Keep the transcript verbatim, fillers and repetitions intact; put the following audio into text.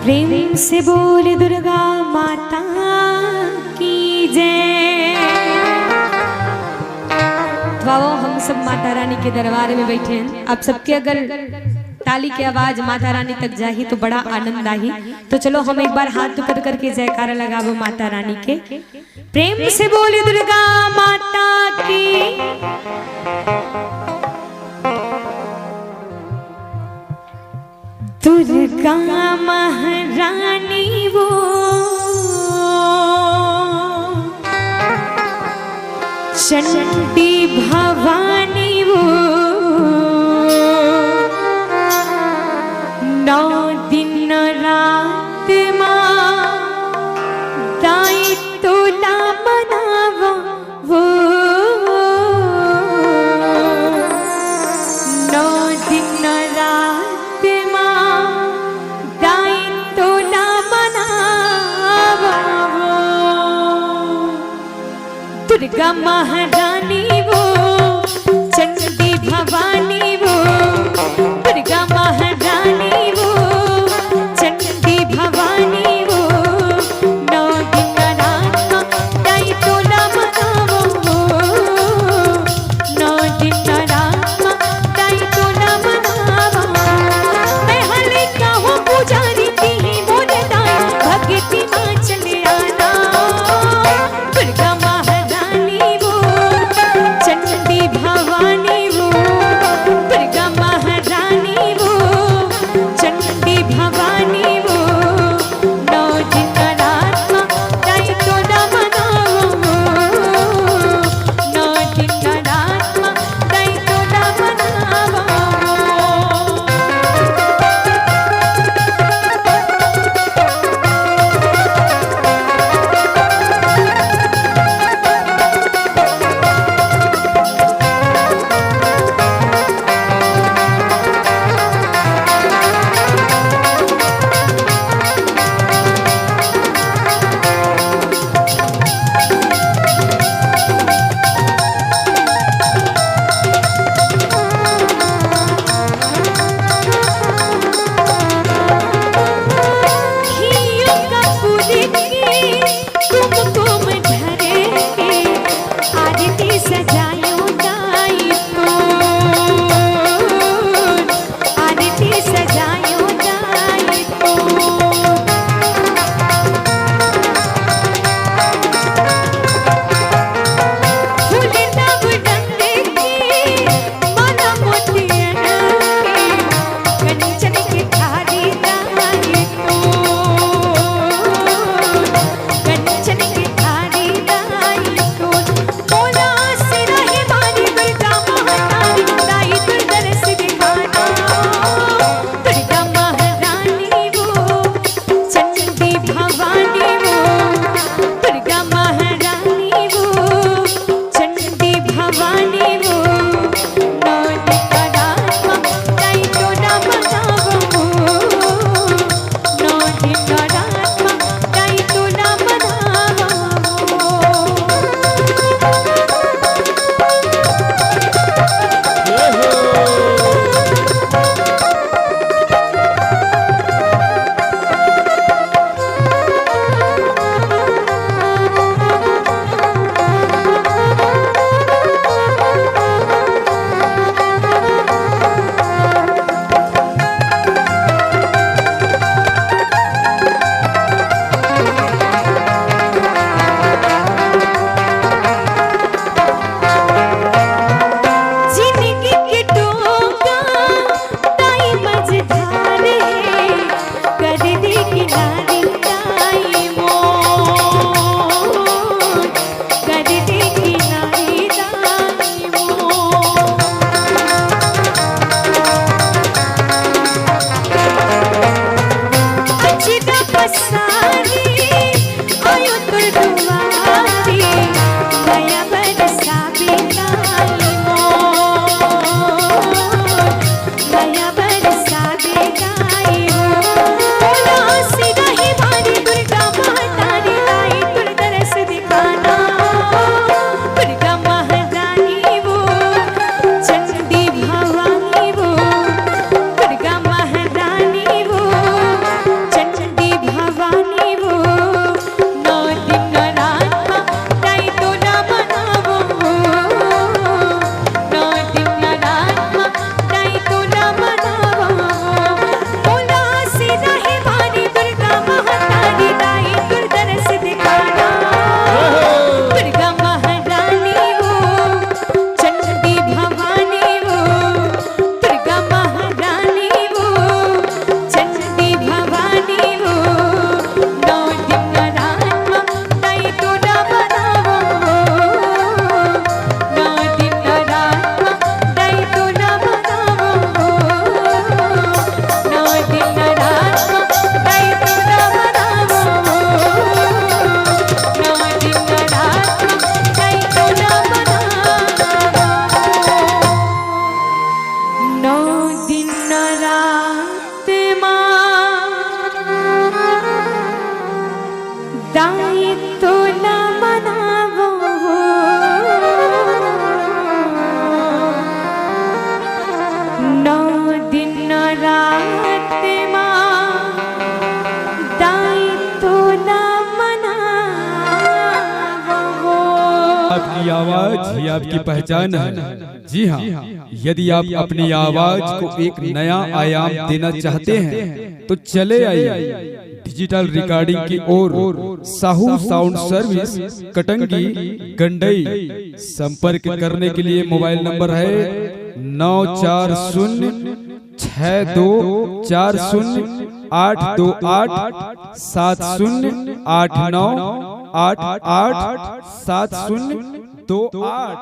प्रेम से बोल दुर्गा माता की जय। तो आओ, हम सब माता रानी के दरबार में बैठे हैं। आप सबके अगर ताली के आवाज माता रानी तक जाही तो बड़ा आनंद आही। तो चलो, हम एक बार हाथ ऊपर करके जयकारा लगाबो माता रानी के। प्रेम से बोल दुर्गा माता की। दुर्गा महारानी वो, चंडी भवानी वो, नौ दिन रात माँ दाई तोला मनावा वो, नौ दिन रात माँ दाई तोला मनावा वो। दुर्गा महारानी वो, चंडी भवानी वो, दुर्गा महारानी वो, चंडी भवानी वो, नौ दिन रात माँ दाई तोला मनावा वो, नौ दिन रात माँ दाई तोला मनावा। मैं हले कहूँ पुजारी की मोर दाई, भक्ति माँ चले आना। दुर्गा महारानी वो, रात मा दाई तोला मनावो। आपकी आवाज ही आपकी पहचान है। जी हाँ, यदि आप अपनी आवाज को एक नया आयाम देना चाहते हैं तो चले आइए डिजिटल रिकॉर्डिंग की ओर। Sahu sound service, Katangi, Gandai. संपर्क करने के लिए मोबाइल नंबर है नौ चार शून्य छः दो चार शून्य आठ दो आठ सात शून्य आठ नौ आठ आठ सात शून्य दो आठ।